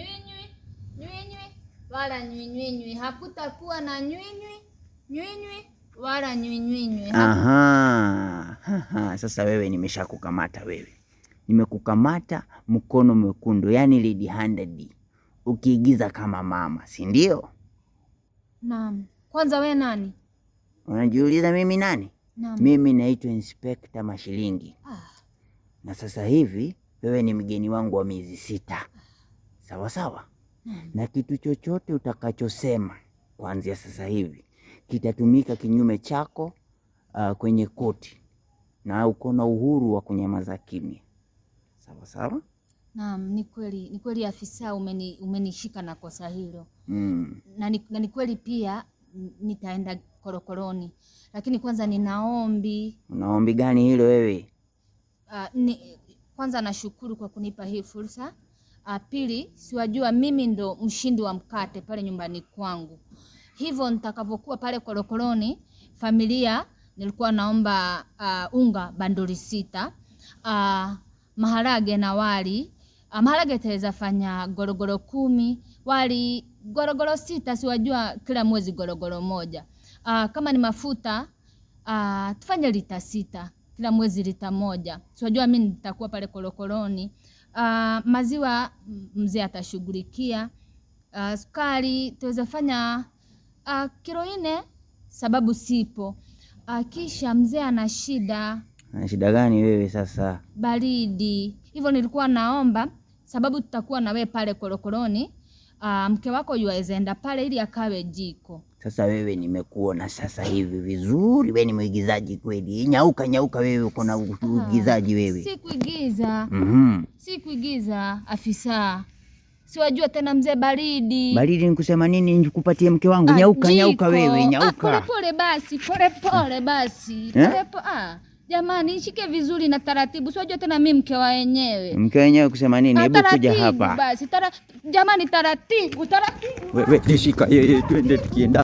nywinywi nywinywi wala nywinywinywi. Hakutakuwa na nywinywi nywinywi wala nywinywinywi. Aha, aha. Sasa wewe nimeshakukamata wewe, nimekukamata mkono mwekundu, yani red handed, ukiigiza kama mama, si ndio? Naam. Kwanza we nani? Unajiuliza mimi nani? Naam. Mimi naitwa Inspekta Mashilingi. Ah. Na sasa hivi wewe ni mgeni wangu wa miezi 6, sawa sawa? Naam. Na kitu chochote utakachosema kuanzia sasa hivi kitatumika kinyume chako kwenye koti, na uko na uhuru wa kunyamaza kimya, sawa sawa? Naam, ni kweli afisa, umenishika na kosa hilo. Na ni kweli pia nitaenda korokoroni, lakini kwanza nina ombi. Una ombi gani hilo wewe? Kwanza nashukuru kwa kunipa hii fursa. Pili, siwajua mimi ndo mshindi wa mkate pale nyumbani kwangu, hivyo nitakavyokuwa pale korokoroni, familia nilikuwa naomba unga bandoli 6, maharage na wali. Maharage taweza fanya gorogoro 10, wali gorogoro 6, siwajua kila mwezi gorogoro 1. Kama ni mafuta, tufanye lita 6, kila mwezi lita 1. Siwajua mimi nitakuwa pale korokoroni. Maziwa mzee atashughulikia. Sukari tuweza fanya kilo 4 sababu sipo. Kisha mzee ana shida. Ana shida gani wewe sasa? Baridi. Hivyo nilikuwa naomba sababu tutakuwa na wewe pale korokoroni, mke wako yuaweza enda pale ili akawe jiko. Sasa wewe nimekuona sasa hivi vizuri, wewe ni mwigizaji kweli. Nyauka nyauka wewe, uko na uigizaji wewe. Si kuigiza. Si kuigiza afisa. Siwajua tena mzee baridi. Baridi ni kusema nini nikupatie mke wangu? Nyauka, Jiko. nyauka wewe, nyauka. Pole pole basi, pole pole basi. Pole jamani, nishike vizuri na taratibu. Siwajua tena mimi mke wa wenyewe. Mke wenyewe kusema nini? Hebu kuja Taratibu hapa. basi, jamani, taratibu, taratibu. Wewe nishika yeye, twende tukienda.